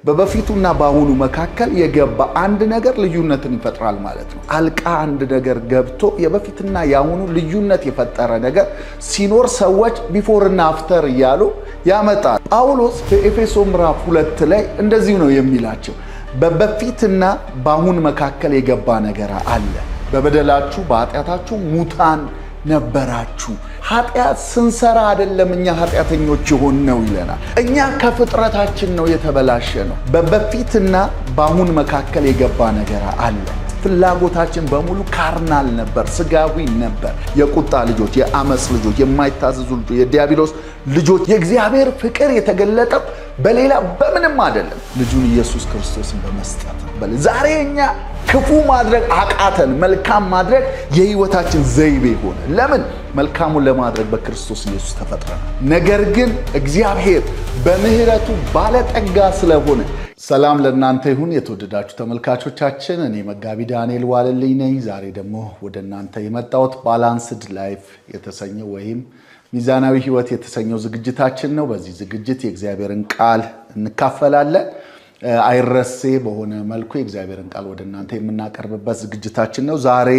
በበፊቱና በአሁኑ መካከል የገባ አንድ ነገር ልዩነትን ይፈጥራል ማለት ነው። ጣልቃ አንድ ነገር ገብቶ የበፊትና የአሁኑ ልዩነት የፈጠረ ነገር ሲኖር ሰዎች before ና after እያሉ ያመጣል። ጳውሎስ በኤፌሶ ምዕራፍ 2 ላይ እንደዚሁ ነው የሚላቸው። በበፊትና በአሁን መካከል የገባ ነገር አለ። በበደላችሁ በኃጢአታችሁ ሙታን ነበራችሁ። ኃጢአት ስንሰራ አይደለም እኛ ኃጢአተኞች የሆንነው ይለናል። እኛ ከፍጥረታችን ነው የተበላሸ ነው። በበፊትና በአሁን መካከል የገባ ነገር አለ። ፍላጎታችን በሙሉ carnal ነበር፣ ስጋዊ ነበር። የቁጣ ልጆች፣ የአመፅ ልጆች፣ የማይታዘዙ ልጆች፣ የዲያብሎስ ልጆች። የእግዚአብሔር ፍቅር የተገለጠው በሌላ በምንም አይደለም፣ ልጁን ኢየሱስ ክርስቶስን በመስጠት። ዛሬ እኛ ክፉ ማድረግ አቃተን፣ መልካም ማድረግ የህይወታችን ዘይቤ ሆነ። ለምን? መልካሙን ለማድረግ በክርስቶስ ኢየሱስ ተፈጥረናል። ነገር ግን እግዚአብሔር በምሕረቱ ባለጠጋ ስለሆነ። ሰላም ለእናንተ ይሁን የተወደዳችሁ ተመልካቾቻችን፣ እኔ መጋቢ ዳንኤል ዋለልኝ ነኝ። ዛሬ ደግሞ ወደ እናንተ የመጣሁት Balanced Life የተሰኘው ወይም ሚዛናዊ ህይወት የተሰኘው ዝግጅታችን ነው። በዚህ ዝግጅት የእግዚአብሔርን ቃል እንካፈላለን። አይረሴ በሆነ መልኩ የእግዚአብሔርን ቃል ወደ እናንተ የምናቀርብበት ዝግጅታችን ነው። ዛሬ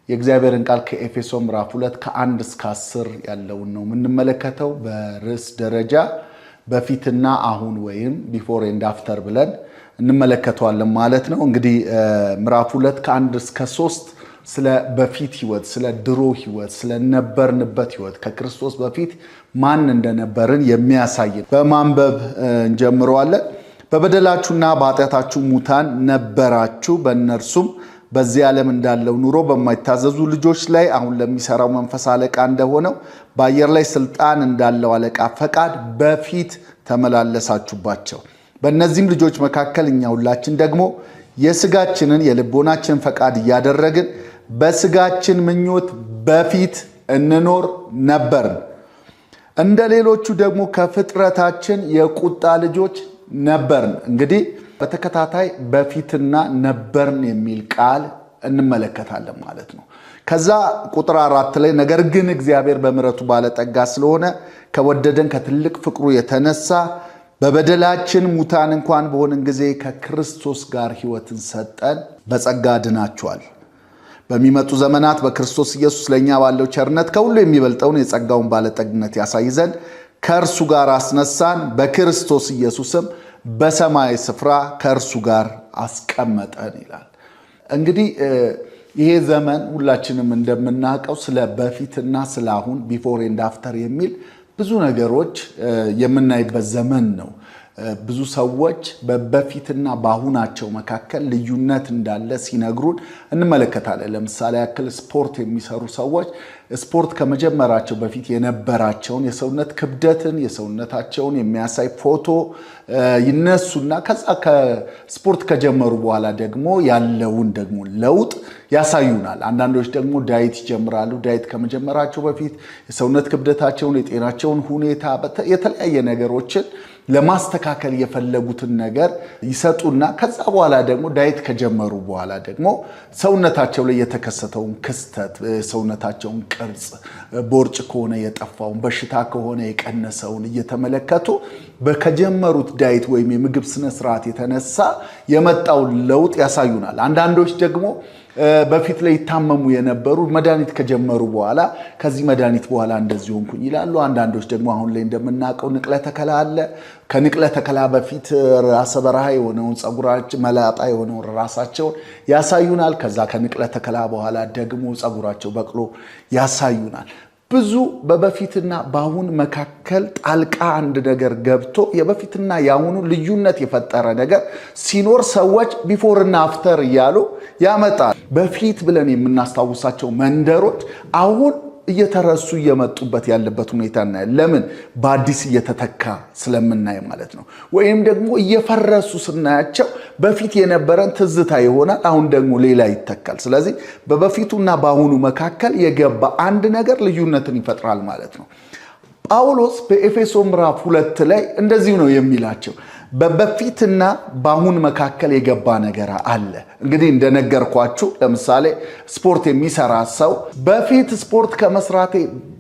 የእግዚአብሔርን ቃል ከኤፌሶ ምዕራፍ 2 ከ1 እስከ 10 ያለውን ነው የምንመለከተው። በርዕስ ደረጃ በፊትና አሁን ወይም before and after ብለን እንመለከተዋለን ማለት ነው። እንግዲህ ምዕራፍ 2 ከ1 እስከ 3 ስለ በፊት ህይወት፣ ስለ ድሮ ህይወት፣ ስለነበርንበት ህይወት፣ ከክርስቶስ በፊት ማን እንደነበርን የሚያሳይ በማንበብ እንጀምረዋለን። በበደላችሁና በኃጢአታችሁ ሙታን ነበራችሁ፣ በእነርሱም በዚህ ዓለም እንዳለው ኑሮ በማይታዘዙ ልጆች ላይ አሁን ለሚሰራው መንፈስ አለቃ እንደሆነው በአየር ላይ ስልጣን እንዳለው አለቃ ፈቃድ በፊት ተመላለሳችሁባቸው። በእነዚህም ልጆች መካከል እኛ ሁላችን ደግሞ የስጋችንን የልቦናችንን ፈቃድ እያደረግን በስጋችን ምኞት በፊት እንኖር ነበርን። እንደ ሌሎቹ ደግሞ ከፍጥረታችን የቁጣ ልጆች ነበርን። እንግዲህ በተከታታይ በፊትና ነበርን የሚል ቃል እንመለከታለን ማለት ነው። ከዛ ቁጥር 4 ላይ ነገር ግን እግዚአብሔር በምሕረቱ ባለጠጋ ስለሆነ ከወደደን ከትልቅ ፍቅሩ የተነሳ በበደላችን ሙታን እንኳን በሆንን ጊዜ ከክርስቶስ ጋር ሕይወትን ሰጠን፣ በጸጋ ድናችኋል። በሚመጡ ዘመናት በክርስቶስ ኢየሱስ ለእኛ ባለው ቸርነት ከሁሉ የሚበልጠውን የጸጋውን ባለጠግነት ያሳይ ዘንድ ከእርሱ ጋር አስነሳን፣ በክርስቶስ ኢየሱስም በሰማይ ስፍራ ከእርሱ ጋር አስቀመጠን ይላል። እንግዲህ ይሄ ዘመን ሁላችንም እንደምናውቀው ስለ በፊትና ስለ አሁን before and after የሚል ብዙ ነገሮች የምናይበት ዘመን ነው። ብዙ ሰዎች በበፊትና በአሁናቸው መካከል ልዩነት እንዳለ ሲነግሩን እንመለከታለን። ለምሳሌ ያክል ስፖርት የሚሰሩ ሰዎች ስፖርት ከመጀመራቸው በፊት የነበራቸውን የሰውነት ክብደትን፣ የሰውነታቸውን የሚያሳይ ፎቶ ይነሱና ከዛ ከስፖርት ከጀመሩ በኋላ ደግሞ ያለውን ደግሞ ለውጥ ያሳዩናል። አንዳንዶች ደግሞ diet ይጀምራሉ። Diet ከመጀመራቸው በፊት የሰውነት ክብደታቸውን፣ የጤናቸውን ሁኔታ፣ የተለያየ ነገሮችን ለማስተካከል የፈለጉትን ነገር ይሰጡና ከዛ በኋላ ደግሞ diet ከጀመሩ በኋላ ደግሞ ሰውነታቸው ላይ የተከሰተውን ክስተት፣ ሰውነታቸውን ቅርጽ፣ ቦርጭ ከሆነ የጠፋውን፣ በሽታ ከሆነ የቀነሰውን እየተመለከቱ ከጀመሩት diet ወይም የምግብ ስነስርዓት የተነሳ የመጣውን ለውጥ ያሳዩናል። አንዳንዶች ደግሞ በፊት ላይ ይታመሙ የነበሩ መድኃኒት ከጀመሩ በኋላ ከዚህ መድኃኒት በኋላ እንደዚህ ሆንኩኝ ይላሉ። አንዳንዶች ደግሞ አሁን ላይ እንደምናውቀው ንቅለ ተከላ አለ። ከንቅለ ተከላ በፊት ራሰ በረሃ የሆነውን ፀጉራቸው፣ መላጣ የሆነውን ራሳቸውን ያሳዩናል። ከዛ ከንቅለ ተከላ በኋላ ደግሞ ፀጉራቸው በቅሎ ያሳዩናል። ብዙ በበፊትና በአሁን መካከል ጣልቃ አንድ ነገር ገብቶ የበፊትና የአሁኑ ልዩነት የፈጠረ ነገር ሲኖር ሰዎች before ና after እያሉ ያመጣል። በፊት ብለን የምናስታውሳቸው መንደሮች አሁን እየተረሱ እየመጡበት ያለበት ሁኔታ እናያለን። ለምን? በአዲስ እየተተካ ስለምናይ ማለት ነው። ወይም ደግሞ እየፈረሱ ስናያቸው በፊት የነበረን ትዝታ ይሆናል። አሁን ደግሞ ሌላ ይተካል። ስለዚህ በበፊቱና በአሁኑ መካከል የገባ አንድ ነገር ልዩነትን ይፈጥራል ማለት ነው። ጳውሎስ በኤፌሶ ምዕራፍ 2 ላይ እንደዚሁ ነው የሚላቸው። በበፊትና በአሁን መካከል የገባ ነገር አለ። እንግዲህ እንደነገርኳችሁ ለምሳሌ ስፖርት የሚሰራ ሰው በፊት ስፖርት ከመስራቴ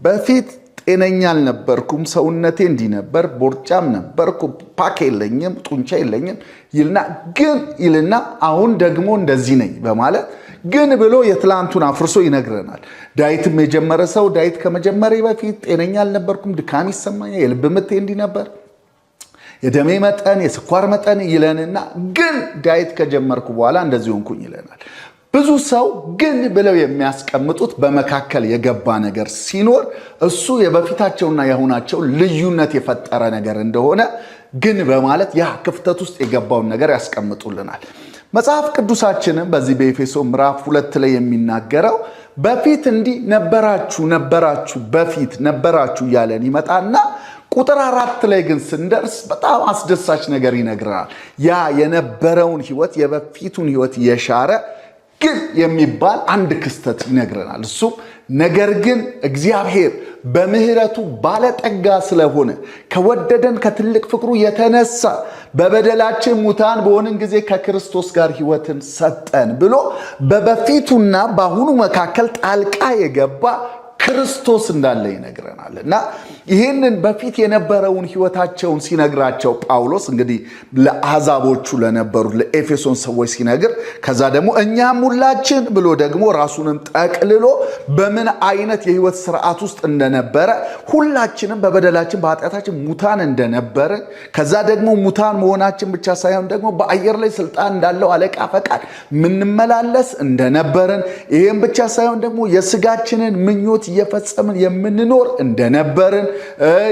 በፊት ጤነኛ አልነበርኩም፣ ሰውነቴ እንዲህ ነበር፣ ቦርጫም ነበርኩ፣ pack የለኝም፣ ጡንቻ የለኝም ይልና ግን ይልና አሁን ደግሞ እንደዚህ ነኝ በማለት ግን ብሎ የትላንቱን አፍርሶ ይነግረናል። Diet ም የጀመረ ሰው diet ከመጀመሬ በፊት ጤነኛ አልነበርኩም፣ ድካም ይሰማኛል፣ የልብ ምቴ እንዲህ ነበር፣ የደሜ መጠን፣ የስኳር መጠን ይለንና ግን diet ከጀመርኩ በኋላ እንደዚህ ሆንኩኝ ይለናል። ብዙ ሰው ግን ብለው የሚያስቀምጡት በመካከል የገባ ነገር ሲኖር እሱ የበፊታቸውና የአሁናቸው ልዩነት የፈጠረ ነገር እንደሆነ ግን በማለት ያ ክፍተት ውስጥ የገባውን ነገር ያስቀምጡልናል። መጽሐፍ ቅዱሳችንም በዚህ በኤፌሶ ምዕራፍ 2 ላይ የሚናገረው በፊት እንዲህ ነበራችሁ ነበራችሁ በፊት ነበራችሁ እያለን ይመጣና ቁጥር 4 ላይ ግን ስንደርስ በጣም አስደሳች ነገር ይነግረናል። ያ የነበረውን ሕይወት የበፊቱን ሕይወት የሻረ ግን የሚባል አንድ ክስተት ይነግረናል። እሱም ነገር ግን እግዚአብሔር በምሕረቱ ባለጠጋ ስለሆነ ከወደደን ከትልቅ ፍቅሩ የተነሳ በበደላችን ሙታን በሆንን ጊዜ ከክርስቶስ ጋር ሕይወትን ሰጠን ብሎ በበፊቱና በአሁኑ መካከል ጣልቃ የገባ ክርስቶስ እንዳለ ይነግረናል። እና ይህንን በፊት የነበረውን ሕይወታቸውን ሲነግራቸው ጳውሎስ እንግዲህ ለአሕዛቦቹ ለነበሩት ለኤፌሶን ሰዎች ሲነግር፣ ከዛ ደግሞ እኛም ሁላችን ብሎ ደግሞ ራሱንም ጠቅልሎ በምን አይነት የሕይወት ስርዓት ውስጥ እንደነበረ ሁላችንም በበደላችን በኃጢአታችን ሙታን እንደነበርን፣ ከዛ ደግሞ ሙታን መሆናችን ብቻ ሳይሆን ደግሞ በአየር ላይ ስልጣን እንዳለው አለቃ ፈቃድ ምንመላለስ እንደነበርን፣ ይህም ብቻ ሳይሆን ደግሞ የስጋችንን ምኞት እየፈጸምን የምንኖር እንደነበርን፣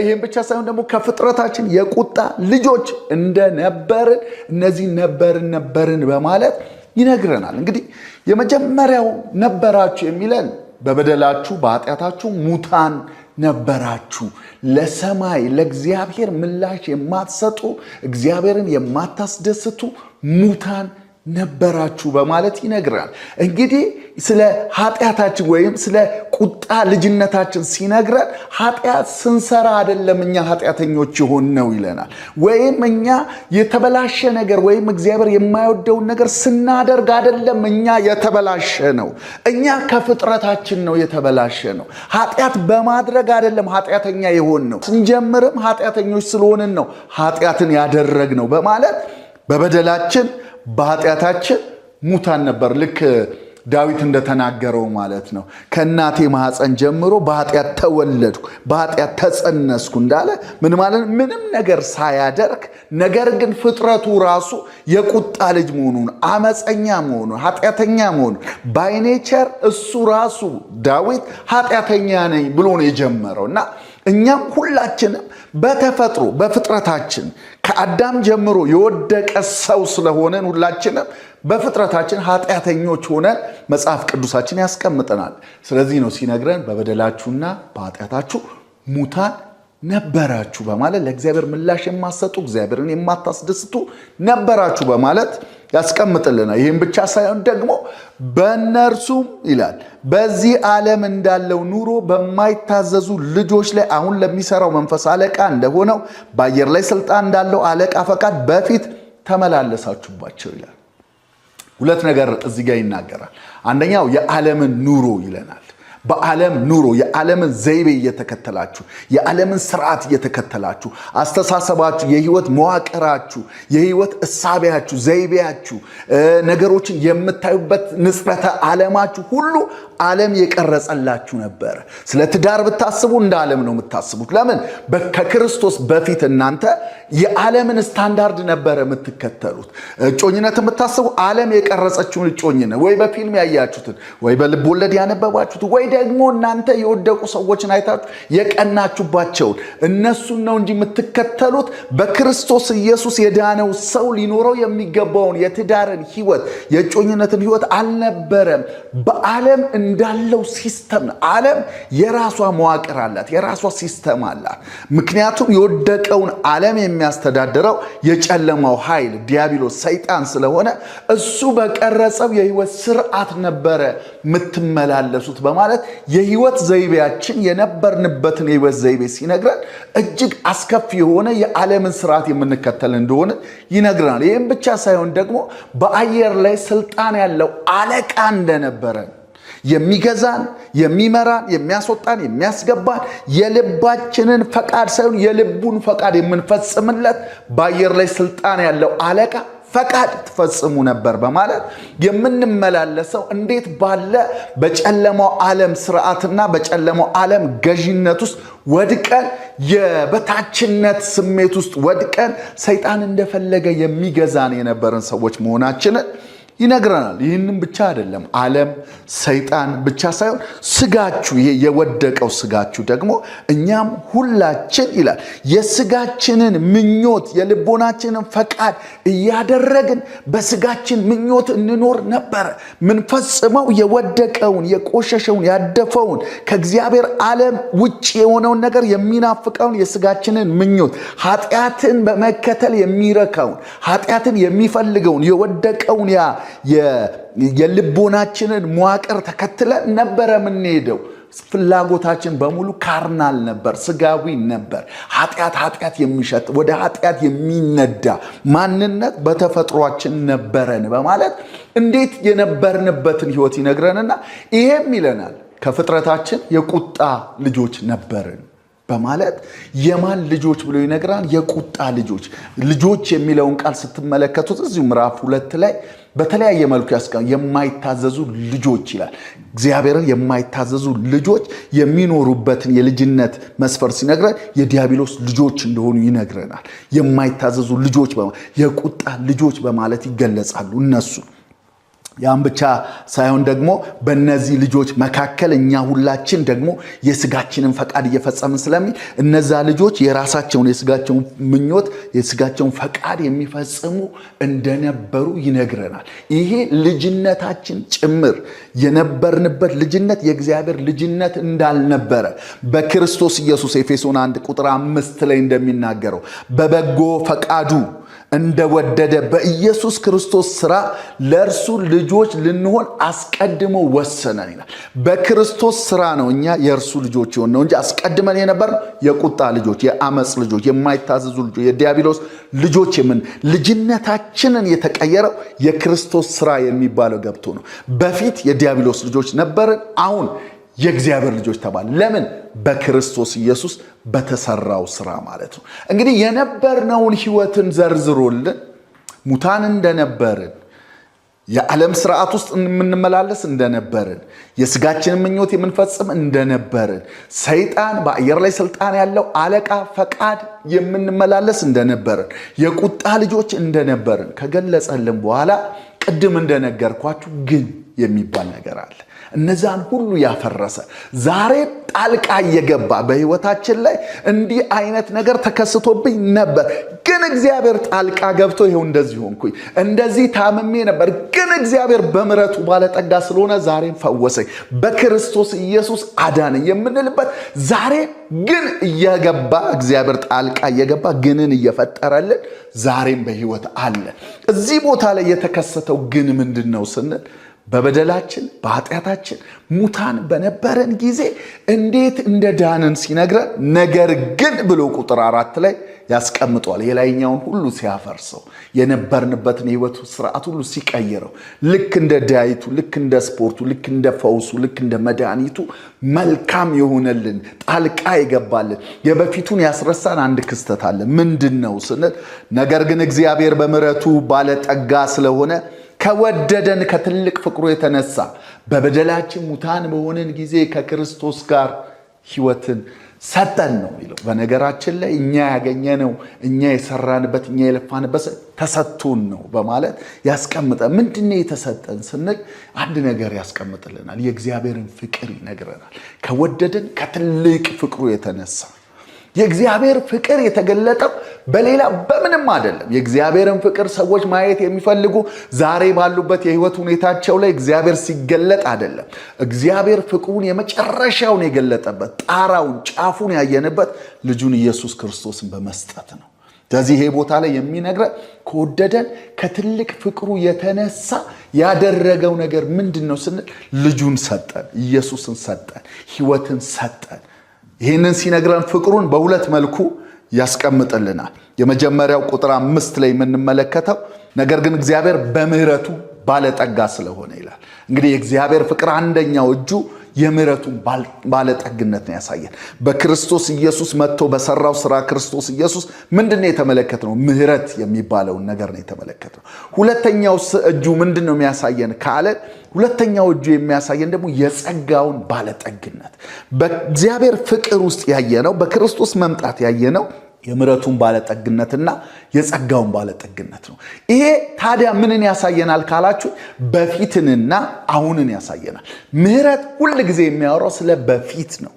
ይህም ብቻ ሳይሆን ደግሞ ከፍጥረታችን የቁጣ ልጆች እንደነበርን፣ እነዚህ ነበርን ነበርን በማለት ይነግረናል። እንግዲህ የመጀመሪያው ነበራችሁ የሚለን በበደላችሁ በኃጢአታችሁ ሙታን ነበራችሁ፣ ለሰማይ ለእግዚአብሔር ምላሽ የማትሰጡ እግዚአብሔርን የማታስደስቱ ሙታን ነበራችሁ በማለት ይነግራል። እንግዲህ ስለ ኃጢአታችን ወይም ስለ ቁጣ ልጅነታችን ሲነግረን ኃጢአት ስንሰራ አይደለም እኛ ኃጢአተኞች የሆንነው ይለናል። ወይም እኛ የተበላሸ ነገር ወይም እግዚአብሔር የማይወደውን ነገር ስናደርግ አይደለም እኛ የተበላሸ ነው። እኛ ከፍጥረታችን ነው የተበላሸ ነው። ኃጢአት በማድረግ አይደለም ኃጢአተኛ የሆንነው። ስንጀምርም ኃጢአተኞች ስለሆንን ነው ኃጢአትን ያደረግነው በማለት በበደላችን በኃጢአታችን ሙታን ነበር። ልክ ዳዊት እንደተናገረው ማለት ነው። ከእናቴ ማኅፀን ጀምሮ በኃጢአት ተወለድኩ፣ በኃጢአት ተጸነስኩ እንዳለ ምን ማለት ነው? ምንም ነገር ሳያደርግ ነገር ግን ፍጥረቱ ራሱ የቁጣ ልጅ መሆኑን፣ አመፀኛ መሆኑን፣ ኃጢአተኛ መሆኑን by nature እሱ ራሱ ዳዊት ኃጢአተኛ ነኝ ብሎ ነው የጀመረው። እና እኛም ሁላችንም በተፈጥሮ በፍጥረታችን ከአዳም ጀምሮ የወደቀ ሰው ስለሆነን ሁላችንም በፍጥረታችን ኃጢአተኞች ሆነን መጽሐፍ ቅዱሳችን ያስቀምጠናል። ስለዚህ ነው ሲነግረን በበደላችሁና በኃጢአታችሁ ሙታን ነበራችሁ በማለት ለእግዚአብሔር ምላሽ የማትሰጡ እግዚአብሔርን የማታስደስቱ ነበራችሁ በማለት ያስቀምጥልናል። ይህም ብቻ ሳይሆን ደግሞ በእነርሱም ይላል በዚህ ዓለም እንዳለው ኑሮ በማይታዘዙ ልጆች ላይ አሁን ለሚሰራው መንፈስ አለቃ እንደሆነው በአየር ላይ ስልጣን እንዳለው አለቃ ፈቃድ በፊት ተመላለሳችሁባቸው ይላል። ሁለት ነገር እዚህ ጋር ይናገራል። አንደኛው የዓለምን ኑሮ ይለናል። በዓለም ኑሮ የዓለምን ዘይቤ እየተከተላችሁ የዓለምን ስርዓት እየተከተላችሁ አስተሳሰባችሁ፣ የህይወት መዋቅራችሁ፣ የህይወት እሳቢያችሁ፣ ዘይቤያችሁ፣ ነገሮችን የምታዩበት ንጽረተ ዓለማችሁ ሁሉ ዓለም የቀረጸላችሁ ነበረ። ስለ ትዳር ብታስቡ እንደ ዓለም ነው የምታስቡት። ለምን? ከክርስቶስ በፊት እናንተ የዓለምን ስታንዳርድ ነበረ የምትከተሉት። እጮኝነት የምታስቡ ዓለም የቀረጸችውን እጮኝነት ወይ በፊልም ያያችሁትን ወይ በልብ ወለድ ያነበባችሁት ወይ ደግሞ እናንተ የወደቁ ሰዎችን አይታችሁ የቀናችሁባቸውን እነሱን ነው እንጂ የምትከተሉት። በክርስቶስ ኢየሱስ የዳነው ሰው ሊኖረው የሚገባውን የትዳርን ህይወት የእጮኝነትን ህይወት አልነበረም። በዓለም እንዳለው system ዓለም የራሷ መዋቅር አላት፣ የራሷ system አላት። ምክንያቱም የወደቀውን ዓለም የሚያስተዳድረው የጨለማው ኃይል ዲያብሎስ ሰይጣን ስለሆነ እሱ በቀረጸው የህይወት ስርዓት ነበረ የምትመላለሱት በማለት የህይወት ዘይቤያችን የነበርንበትን የህይወት ዘይቤ ሲነግረን እጅግ አስከፊ የሆነ የዓለምን ስርዓት የምንከተል እንደሆነ ይነግረናል። ይህም ብቻ ሳይሆን ደግሞ በአየር ላይ ስልጣን ያለው አለቃ እንደነበረን የሚገዛን፣ የሚመራን፣ የሚያስወጣን፣ የሚያስገባን የልባችንን ፈቃድ ሳይሆን የልቡን ፈቃድ የምንፈጽምለት በአየር ላይ ስልጣን ያለው አለቃ ፈቃድ ትፈጽሙ ነበር በማለት የምንመላለሰው እንዴት ባለ በጨለማው ዓለም ስርዓትና በጨለማው ዓለም ገዢነት ውስጥ ወድቀን የበታችነት ስሜት ውስጥ ወድቀን ሰይጣን እንደፈለገ የሚገዛን የነበረን ሰዎች መሆናችንን ይነግረናል። ይህንም ብቻ አይደለም፣ ዓለም ሰይጣን ብቻ ሳይሆን ስጋችሁ፣ ይሄ የወደቀው ስጋችሁ ደግሞ እኛም ሁላችን ይላል የስጋችንን ምኞት የልቦናችንን ፈቃድ እያደረግን በስጋችን ምኞት እንኖር ነበረ። ምንፈጽመው የወደቀውን የቆሸሸውን ያደፈውን ከእግዚአብሔር ዓለም ውጭ የሆነውን ነገር የሚናፍቀውን የስጋችንን ምኞት ኃጢአትን በመከተል የሚረካውን ኃጢአትን የሚፈልገውን የወደቀውን ያ የልቦናችንን መዋቅር ተከትለን ነበረ የምንሄደው። ፍላጎታችን በሙሉ ካርናል ነበር፣ ስጋዊ ነበር። ኃጢአት ኃጢአት የሚሸጥ ወደ ኃጢአት የሚነዳ ማንነት በተፈጥሯችን ነበረን በማለት እንዴት የነበርንበትን ሕይወት ይነግረንና ይሄም ይለናል ከፍጥረታችን የቁጣ ልጆች ነበርን በማለት የማን ልጆች ብሎ ይነግራል? የቁጣ ልጆች። ልጆች የሚለውን ቃል ስትመለከቱት እዚሁ ምዕራፍ 2 ላይ በተለያየ መልኩ የማይታዘዙ ልጆች ይላል። እግዚአብሔርን የማይታዘዙ ልጆች የሚኖሩበትን የልጅነት መስፈር ሲነግረን የዲያብሎስ ልጆች እንደሆኑ ይነግረናል። የማይታዘዙ ልጆች፣ የቁጣ ልጆች በማለት ይገለጻሉ እነሱ። ያም ብቻ ሳይሆን ደግሞ በእነዚህ ልጆች መካከል እኛ ሁላችን ደግሞ የስጋችንን ፈቃድ እየፈጸምን ስለሚል እነዛ ልጆች የራሳቸውን የስጋቸውን ምኞት የስጋቸውን ፈቃድ የሚፈጽሙ እንደነበሩ ይነግረናል። ይሄ ልጅነታችን ጭምር የነበርንበት ልጅነት የእግዚአብሔር ልጅነት እንዳልነበረ በክርስቶስ ኢየሱስ ኤፌሶን 1 ቁጥር 5 ላይ እንደሚናገረው በበጎ ፈቃዱ እንደወደደ በኢየሱስ ክርስቶስ ሥራ ለእርሱ ልጆች ልንሆን አስቀድሞ ወሰነን ይላል። በክርስቶስ ሥራ ነው እኛ የእርሱ ልጆች የሆንነው እንጂ አስቀድመን የነበርነው የቁጣ ልጆች፣ የአመፅ ልጆች፣ የማይታዘዙ ልጆች፣ የዲያብሎስ ልጆች ልጅነታችንን የተቀየረው የክርስቶስ ሥራ የሚባለው ገብቶ ነው። በፊት የዲያብሎስ ልጆች ነበርን፣ አሁን የእግዚአብሔር ልጆች ተባለ። ለምን? በክርስቶስ ኢየሱስ በተሰራው ስራ ማለት ነው። እንግዲህ የነበርነውን ሕይወትን ዘርዝሮልን ሙታን እንደነበርን፣ የዓለም ስርዓት ውስጥ የምንመላለስ እንደነበርን፣ የስጋችንን ምኞት የምንፈጽም እንደነበርን፣ ሰይጣን በአየር ላይ ስልጣን ያለው አለቃ ፈቃድ የምንመላለስ እንደነበርን፣ የቁጣ ልጆች እንደነበርን ከገለጸልን በኋላ ቅድም እንደነገርኳችሁ ግን የሚባል ነገር አለ። እነዛን ሁሉ ያፈረሰ ዛሬ ጣልቃ እየገባ በሕይወታችን ላይ እንዲህ አይነት ነገር ተከስቶብኝ ነበር፣ ግን እግዚአብሔር ጣልቃ ገብቶ ይኸው እንደዚህ ሆንኩኝ፣ እንደዚህ ታምሜ ነበር፣ ግን እግዚአብሔር በምሕረቱ ባለጠጋ ስለሆነ ዛሬም ፈወሰኝ፣ በክርስቶስ ኢየሱስ አዳነኝ የምንልበት ዛሬ ግን እየገባ እግዚአብሔር ጣልቃ እየገባ ግንን እየፈጠረልን ዛሬም በሕይወት አለ። እዚህ ቦታ ላይ የተከሰተው ግን ምንድን ነው ስንል በበደላችን በኃጢአታችን ሙታን በነበረን ጊዜ እንዴት እንደዳንን ሲነግረን ነገር ግን ብሎ ቁጥር 4 ላይ ያስቀምጧል። የላይኛውን ሁሉ ሲያፈርሰው የነበርንበትን የህይወት ስርዓት ሁሉ ሲቀይረው ልክ እንደ ዳይቱ፣ ልክ እንደ ስፖርቱ፣ ልክ እንደ ፈውሱ፣ ልክ እንደ መድኃኒቱ መልካም የሆነልን ጣልቃ የገባልን የበፊቱን ያስረሳን አንድ ክስተት አለ። ምንድን ነው ስንል ነገር ግን እግዚአብሔር በምሕረቱ ባለጠጋ ስለሆነ ከወደደን ከትልቅ ፍቅሩ የተነሳ በበደላችን ሙታን በሆንን ጊዜ ከክርስቶስ ጋር ሕይወትን ሰጠን ነው የሚለው። በነገራችን ላይ እኛ ያገኘነው እኛ የሰራንበት እኛ የለፋንበት ተሰጥቶን ነው በማለት ያስቀምጠ። ምንድነው የተሰጠን ስንል አንድ ነገር ያስቀምጥልናል። የእግዚአብሔርን ፍቅር ይነግረናል። ከወደደን ከትልቅ ፍቅሩ የተነሳ የእግዚአብሔር ፍቅር የተገለጠው በሌላ በምንም አይደለም። የእግዚአብሔርን ፍቅር ሰዎች ማየት የሚፈልጉ ዛሬ ባሉበት የህይወት ሁኔታቸው ላይ እግዚአብሔር ሲገለጥ አይደለም። እግዚአብሔር ፍቅሩን የመጨረሻውን የገለጠበት ጣራውን ጫፉን ያየንበት ልጁን ኢየሱስ ክርስቶስን በመስጠት ነው። ስለዚህ ይሄ ቦታ ላይ የሚነግረን ከወደደን ከትልቅ ፍቅሩ የተነሳ ያደረገው ነገር ምንድን ነው ስንል ልጁን ሰጠን፣ ኢየሱስን ሰጠን፣ ህይወትን ሰጠን። ይህንን ሲነግረን ፍቅሩን በሁለት መልኩ ያስቀምጥልናል። የመጀመሪያው ቁጥር 5 ላይ የምንመለከተው ነገር ግን እግዚአብሔር በምሕረቱ ባለጠጋ ስለሆነ ይላል። እንግዲህ የእግዚአብሔር ፍቅር አንደኛው እጁ የምሕረቱን ባለጠግነት ነው ያሳየን። በክርስቶስ ኢየሱስ መጥቶ በሰራው ስራ ክርስቶስ ኢየሱስ ምንድን ነው የተመለከትነው? ምሕረት የሚባለውን ነገር ነው የተመለከትነው። ሁለተኛው እጁ ምንድን ነው የሚያሳየን ካለ፣ ሁለተኛው እጁ የሚያሳየን ደግሞ የጸጋውን ባለጠግነት፣ በእግዚአብሔር ፍቅር ውስጥ ያየነው፣ በክርስቶስ መምጣት ያየነው የምሕረቱን ባለጠግነትና የጸጋውን ባለጠግነት ነው። ይሄ ታዲያ ምንን ያሳየናል ካላችሁ፣ በፊትንና አሁንን ያሳየናል። ምሕረት ሁል ጊዜ የሚያወራው ስለ በፊት ነው፣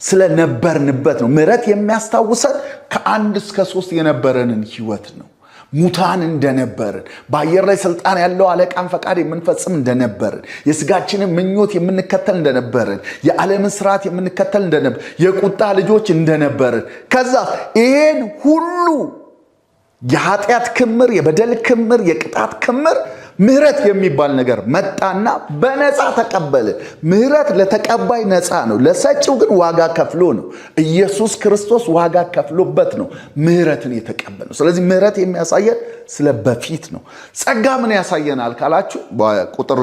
ስለ ነበርንበት ነው። ምሕረት የሚያስታውሰን ከ1 እስከ 3 የነበረንን ህይወት ነው። ሙታን እንደነበርን፣ በአየር ላይ ስልጣን ያለው አለቃን ፈቃድ የምንፈጽም እንደነበርን፣ የስጋችንን ምኞት የምንከተል እንደነበርን፣ የዓለምን ስርዓት የምንከተል እንደነበር፣ የቁጣ ልጆች እንደነበርን፣ ከዛ ይሄን ሁሉ የኃጢአት ክምር፣ የበደል ክምር፣ የቅጣት ክምር ምህረት የሚባል ነገር መጣና በነፃ ተቀበልን። ምህረት ለተቀባይ ነፃ ነው፣ ለሰጪው ግን ዋጋ ከፍሎ ነው። ኢየሱስ ክርስቶስ ዋጋ ከፍሎበት ነው ምህረትን የተቀበልነው። ስለዚህ ምህረት የሚያሳየን ስለ በፊት ነው። ጸጋ ምን ያሳየናል ካላችሁ፣ ቁጥር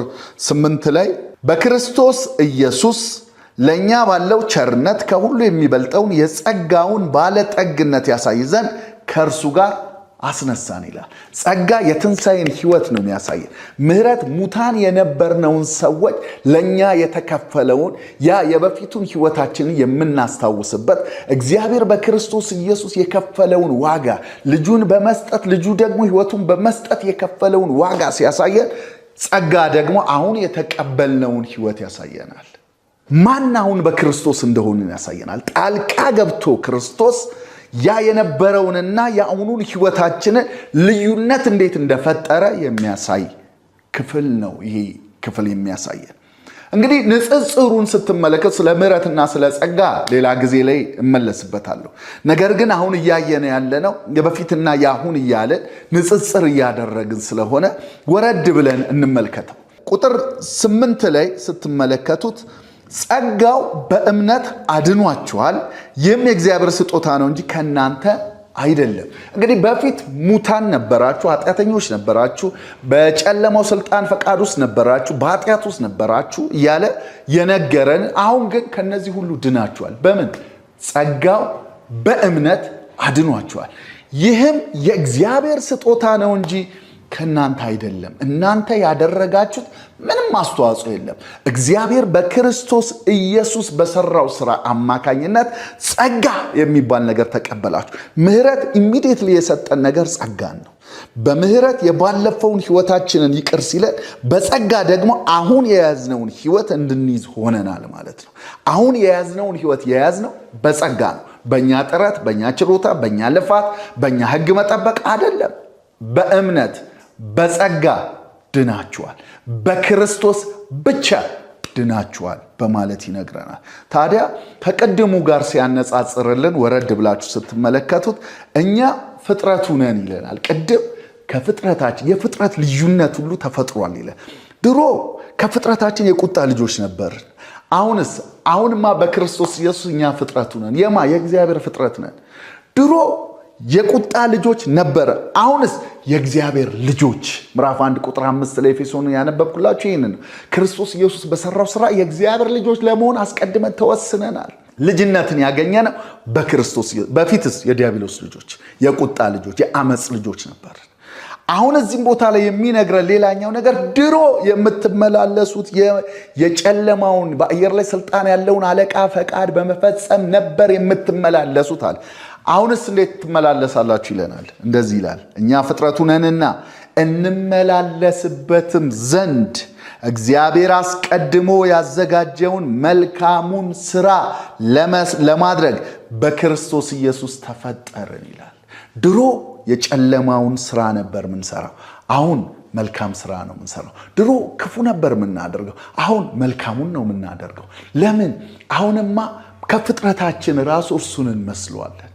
8 ላይ በክርስቶስ ኢየሱስ ለእኛ ባለው ቸርነት ከሁሉ የሚበልጠውን የጸጋውን ባለጠግነት ያሳይ ዘንድ ከእርሱ ጋር አስነሳን ይላል። ጸጋ የትንሣኤን ህይወት ነው የሚያሳየን። ምህረት ሙታን የነበርነውን ሰዎች ለእኛ የተከፈለውን ያ የበፊቱን ህይወታችንን የምናስታውስበት፣ እግዚአብሔር በክርስቶስ ኢየሱስ የከፈለውን ዋጋ፣ ልጁን በመስጠት፣ ልጁ ደግሞ ህይወቱን በመስጠት የከፈለውን ዋጋ ሲያሳየን፣ ጸጋ ደግሞ አሁን የተቀበልነውን ህይወት ያሳየናል። ማን አሁን በክርስቶስ እንደሆንን ያሳየናል። ጣልቃ ገብቶ ክርስቶስ ያ የነበረውንና የአሁኑን ህይወታችንን ልዩነት እንዴት እንደፈጠረ የሚያሳይ ክፍል ነው ይሄ ክፍል የሚያሳየን። እንግዲህ ንጽጽሩን ስትመለከት፣ ስለ ምሕረትና ስለ ጸጋ ሌላ ጊዜ ላይ እመለስበታለሁ። ነገር ግን አሁን እያየን ያለነው የበፊትና የአሁን እያለን ንጽጽር እያደረግን ስለሆነ ወረድ ብለን እንመልከተው። ቁጥር 8 ላይ ስትመለከቱት ጸጋው በእምነት አድኗችኋል፣ ይህም የእግዚአብሔር ስጦታ ነው እንጂ ከእናንተ አይደለም። እንግዲህ በፊት ሙታን ነበራችሁ፣ ኃጢአተኞች ነበራችሁ፣ በጨለማው ስልጣን ፈቃድ ውስጥ ነበራችሁ፣ በኃጢአት ውስጥ ነበራችሁ እያለ የነገረን፣ አሁን ግን ከነዚህ ሁሉ ድናችኋል። በምን? ጸጋው በእምነት አድኗችኋል። ይህም የእግዚአብሔር ስጦታ ነው እንጂ ከእናንተ አይደለም። እናንተ ያደረጋችሁት ምንም አስተዋጽኦ የለም። እግዚአብሔር በክርስቶስ ኢየሱስ በሰራው ስራ አማካኝነት ጸጋ የሚባል ነገር ተቀበላችሁ። ምህረት immediately የሰጠን ነገር ጸጋን ነው። በምህረት የባለፈውን ህይወታችንን ይቅር ሲለን፣ በጸጋ ደግሞ አሁን የያዝነውን ህይወት እንድንይዝ ሆነናል ማለት ነው። አሁን የያዝነውን ህይወት የያዝነው በጸጋ ነው። በእኛ ጥረት፣ በእኛ ችሎታ፣ በእኛ ልፋት፣ በእኛ ህግ መጠበቅ አይደለም። በእምነት በጸጋ ድናችኋል፣ በክርስቶስ ብቻ ድናችኋል በማለት ይነግረናል። ታዲያ ከቅድሙ ጋር ሲያነጻጽርልን ወረድ ብላችሁ ስትመለከቱት እኛ ፍጥረቱ ነን ይለናል። ቅድም ከፍጥረታችን የፍጥረት ልዩነት ሁሉ ተፈጥሯል ይላል። ድሮ ከፍጥረታችን የቁጣ ልጆች ነበርን። አሁንስ? አሁንማ በክርስቶስ ኢየሱስ እኛ ፍጥረቱ ነን። የማ? የእግዚአብሔር ፍጥረት ነን። ድሮ የቁጣ ልጆች ነበርን። አሁንስ የእግዚአብሔር ልጆች። ምዕራፍ 1 ቁጥር 5 ላይ ኤፌሶን ያነበብኩላችሁ ይህንን ነው። ክርስቶስ ኢየሱስ በሰራው ስራ የእግዚአብሔር ልጆች ለመሆን አስቀድመን ተወስነናል። ልጅነትን ያገኘነው በክርስቶስ። በፊትስ የዲያብሎስ ልጆች፣ የቁጣ ልጆች፣ የአመፅ ልጆች ነበርን። አሁን እዚህም ቦታ ላይ የሚነግረን ሌላኛው ነገር ድሮ የምትመላለሱት የጨለማውን በአየር ላይ ስልጣን ያለውን አለቃ ፈቃድ በመፈጸም ነበር የምትመላለሱት አለ። አሁንስ እንዴት ትመላለሳላችሁ ይለናል። እንደዚህ ይላል፣ እኛ ፍጥረቱ ነንና እንመላለስበትም ዘንድ እግዚአብሔር አስቀድሞ ያዘጋጀውን መልካሙን ስራ ለማድረግ በክርስቶስ ኢየሱስ ተፈጠርን ይላል። ድሮ የጨለማውን ስራ ነበር የምንሰራው። አሁን መልካም ስራ ነው የምንሰራው። ድሮ ክፉ ነበር የምናደርገው። አሁን መልካሙን ነው የምናደርገው። ለምን? አሁንማ ከፍጥረታችን ራሱ እርሱን እንመስለዋለን።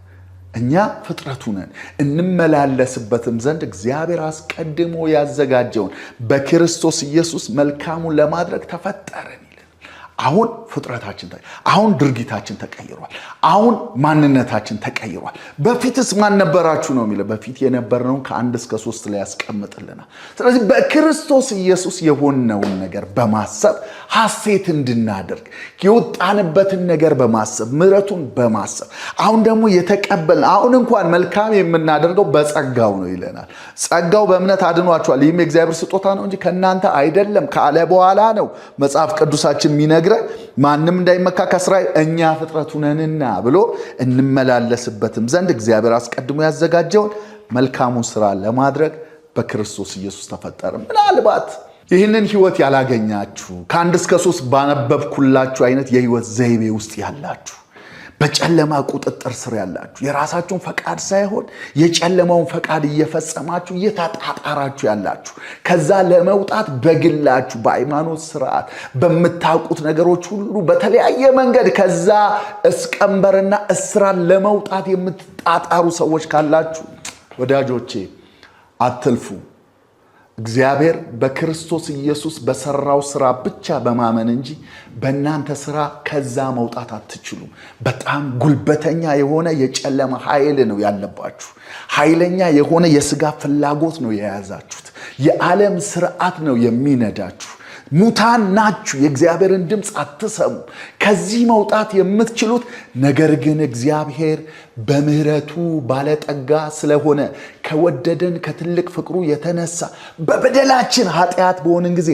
እኛ ፍጥረቱ ነን፣ እንመላለስበትም ዘንድ እግዚአብሔር አስቀድሞ ያዘጋጀውን በክርስቶስ ኢየሱስ መልካሙን ለማድረግ ተፈጠርን ይላል። አሁን ፍጥረታችን፣ አሁን ድርጊታችን ተቀይሯል። አሁን ማንነታችን ተቀይሯል። በፊትስ ማን ነበራችሁ ነው የሚለው። በፊት የነበርነውን ከ1 እስከ 3 ላይ ያስቀምጥልናል። ስለዚህ በክርስቶስ ኢየሱስ የሆነውን ነገር በማሰብ ሐሴት እንድናደርግ፣ የወጣንበትን ነገር በማሰብ፣ ምሕረቱን በማሰብ፣ አሁን ደግሞ የተቀበልን፣ አሁን እንኳን መልካም የምናደርገው በጸጋው ነው ይለናል። ጸጋው በእምነት አድኗችኋል፣ ይህም የእግዚአብሔር ስጦታ ነው እንጂ ከእናንተ አይደለም ካለ በኋላ ነው መጽሐፍ ቅዱሳችን የሚነግረን፣ ማንም እንዳይመካ ከስራ እኛ ፍጥረቱ ነንና ብሎ፣ እንመላለስበትም ዘንድ እግዚአብሔር አስቀድሞ ያዘጋጀውን መልካሙን ስራ ለማድረግ በክርስቶስ ኢየሱስ ተፈጠርን። ምናልባት ይህንን ህይወት ያላገኛችሁ፣ ከ1 እስከ 3 ባነበብኩላችሁ አይነት የህይወት ዘይቤ ውስጥ ያላችሁ፣ በጨለማ ቁጥጥር ስር ያላችሁ፣ የራሳችሁን ፈቃድ ሳይሆን የጨለማውን ፈቃድ እየፈጸማችሁ እየተጣጣራችሁ ያላችሁ፣ ከዛ ለመውጣት በግላችሁ በሃይማኖት ስርዓት በምታውቁት ነገሮች ሁሉ በተለያየ መንገድ ከዛ ቀንበርና እስራት ለመውጣት የምትጣጣሩ ሰዎች ካላችሁ፣ ወዳጆቼ አትልፉ። እግዚአብሔር በክርስቶስ ኢየሱስ በሰራው ስራ ብቻ በማመን እንጂ በእናንተ ስራ ከዛ መውጣት አትችሉም። በጣም ጉልበተኛ የሆነ የጨለማ ኃይል ነው ያለባችሁ። ኃይለኛ የሆነ የስጋ ፍላጎት ነው የያዛችሁት። የዓለም ስርዓት ነው የሚነዳችሁ። ሙታን ናችሁ። የእግዚአብሔርን ድምፅ አትሰሙ። ከዚህ መውጣት የምትችሉት፣ ነገር ግን እግዚአብሔር በምሕረቱ ባለጠጋ ስለሆነ ከወደደን ከትልቅ ፍቅሩ የተነሳ በበደላችን ኃጢአት በሆንን ጊዜ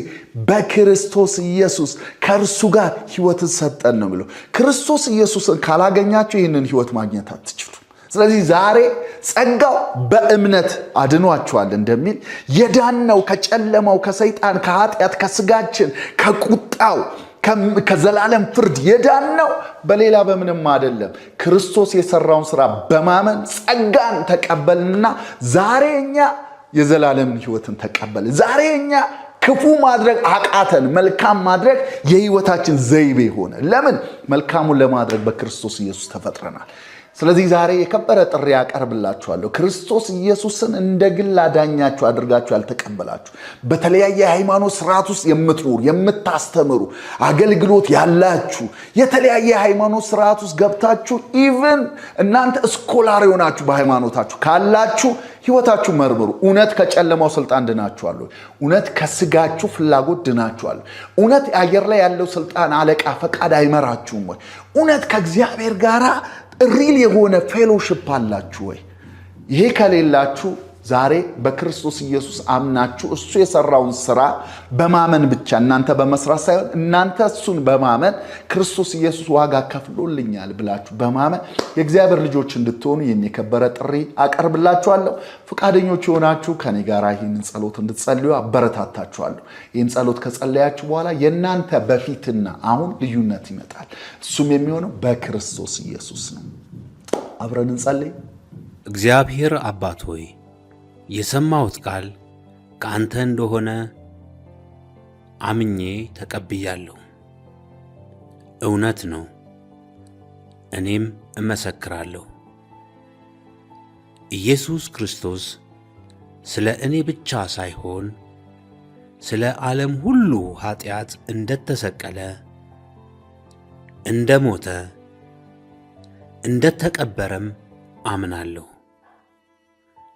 በክርስቶስ ኢየሱስ ከእርሱ ጋር ሕይወትን ሰጠን ነው የሚለው። ክርስቶስ ኢየሱስን ካላገኛችሁ ይህንን ሕይወት ማግኘት አትችሉም። ስለዚህ ዛሬ ጸጋው በእምነት አድኗችኋል እንደሚል፣ የዳነው ከጨለማው፣ ከሰይጣን፣ ከኃጢአት፣ ከስጋችን፣ ከቁጣው፣ ከዘላለም ፍርድ የዳነው በሌላ በምንም አይደለም። ክርስቶስ የሰራውን ስራ በማመን ጸጋን ተቀበልንና ዛሬ እኛ የዘላለምን ሕይወትን ተቀበልን። ዛሬ እኛ ክፉ ማድረግ አቃተን፣ መልካም ማድረግ የህይወታችን ዘይቤ ሆነ። ለምን? መልካሙን ለማድረግ በክርስቶስ ኢየሱስ ተፈጥረናል። ስለዚህ ዛሬ የከበረ ጥሪ ያቀርብላችኋለሁ። ክርስቶስ ኢየሱስን እንደ ግል አዳኛችሁ አድርጋችሁ ያልተቀበላችሁ፣ በተለያየ የሃይማኖት ስርዓት ውስጥ የምትኖሩ፣ የምታስተምሩ፣ አገልግሎት ያላችሁ፣ የተለያየ የሃይማኖት ስርዓት ውስጥ ገብታችሁ even እናንተ scholar የሆናችሁ በሃይማኖታችሁ ካላችሁ ህይወታችሁ መርምሩ። እውነት ከጨለማው ስልጣን ድናችኋል? እውነት ከስጋችሁ ፍላጎት ድናችኋል? እውነት አየር ላይ ያለው ስልጣን አለቃ ፈቃድ አይመራችሁም ወይ? እውነት ከእግዚአብሔር ጋር real የሆነ fellowship አላችሁ ወይ? ይሄ ከሌላችሁ ዛሬ በክርስቶስ ኢየሱስ አምናችሁ እሱ የሰራውን ስራ በማመን ብቻ፣ እናንተ በመስራት ሳይሆን እናንተ እሱን በማመን፣ ክርስቶስ ኢየሱስ ዋጋ ከፍሎልኛል ብላችሁ በማመን የእግዚአብሔር ልጆች እንድትሆኑ ይህን የከበረ ጥሪ አቀርብላችኋለሁ። ፈቃደኞች የሆናችሁ ከኔ ጋር ይህንን ጸሎት እንድትጸልዩ አበረታታችኋለሁ። ይህን ጸሎት ከጸለያችሁ በኋላ የእናንተ በፊትና አሁን ልዩነት ይመጣል። እሱም የሚሆነው በክርስቶስ ኢየሱስ ነው። አብረን እንጸልይ። እግዚአብሔር አባት ሆይ፣ የሰማሁት ቃል ከአንተ እንደሆነ አምኜ ተቀብያለሁ። እውነት ነው፣ እኔም እመሰክራለሁ። ኢየሱስ ክርስቶስ ስለ እኔ ብቻ ሳይሆን ስለ ዓለም ሁሉ ኀጢአት እንደተሰቀለ፣ እንደ ሞተ፣ እንደ ተቀበረም አምናለሁ።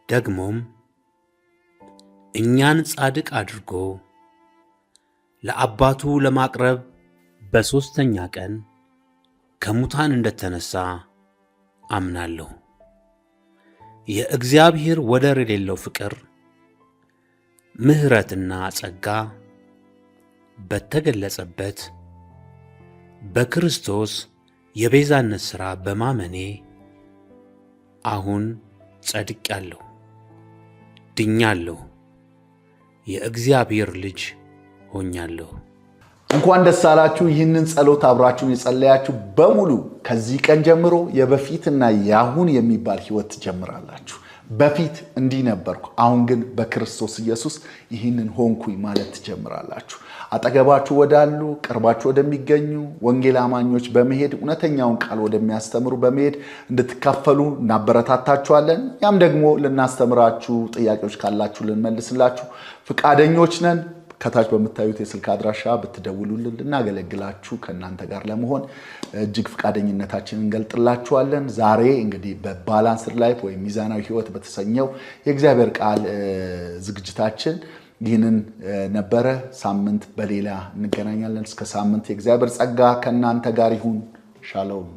ደግሞም እኛን ጻድቅ አድርጎ ለአባቱ ለማቅረብ በሦስተኛ ቀን ከሙታን እንደተነሣ አምናለሁ። የእግዚአብሔር ወደር የሌለው ፍቅር፣ ምሕረትና ጸጋ በተገለጸበት በክርስቶስ የቤዛነት ሥራ በማመኔ አሁን ጸድቄአለሁ፣ ድኛለሁ፣ የእግዚአብሔር ልጅ ሆኛለሁ። እንኳን ደስ አላችሁ። ይህንን ጸሎት አብራችሁን የጸለያችሁ በሙሉ ከዚህ ቀን ጀምሮ የበፊትና የአሁን የሚባል ህይወት ትጀምራላችሁ። በፊት እንዲህ ነበርኩ፣ አሁን ግን በክርስቶስ ኢየሱስ ይህንን ሆንኩኝ ማለት ትጀምራላችሁ። አጠገባችሁ ወዳሉ፣ ቅርባችሁ ወደሚገኙ ወንጌል አማኞች በመሄድ፣ እውነተኛውን ቃል ወደሚያስተምሩ በመሄድ እንድትካፈሉ እናበረታታችኋለን። ያም ደግሞ ልናስተምራችሁ፣ ጥያቄዎች ካላችሁ ልንመልስላችሁ ፍቃደኞች ነን። ከታች በምታዩት የስልክ አድራሻ ብትደውሉልን ልናገለግላችሁ ከእናንተ ጋር ለመሆን እጅግ ፈቃደኝነታችንን እንገልጥላችኋለን። ዛሬ እንግዲህ በ Balanced Life ወይም ሚዛናዊ ሕይወት በተሰኘው የእግዚአብሔር ቃል ዝግጅታችን ይህንን ነበረ። ሳምንት በሌላ እንገናኛለን። እስከ ሳምንት የእግዚአብሔር ጸጋ ከእናንተ ጋር ይሁን። ሻሎም።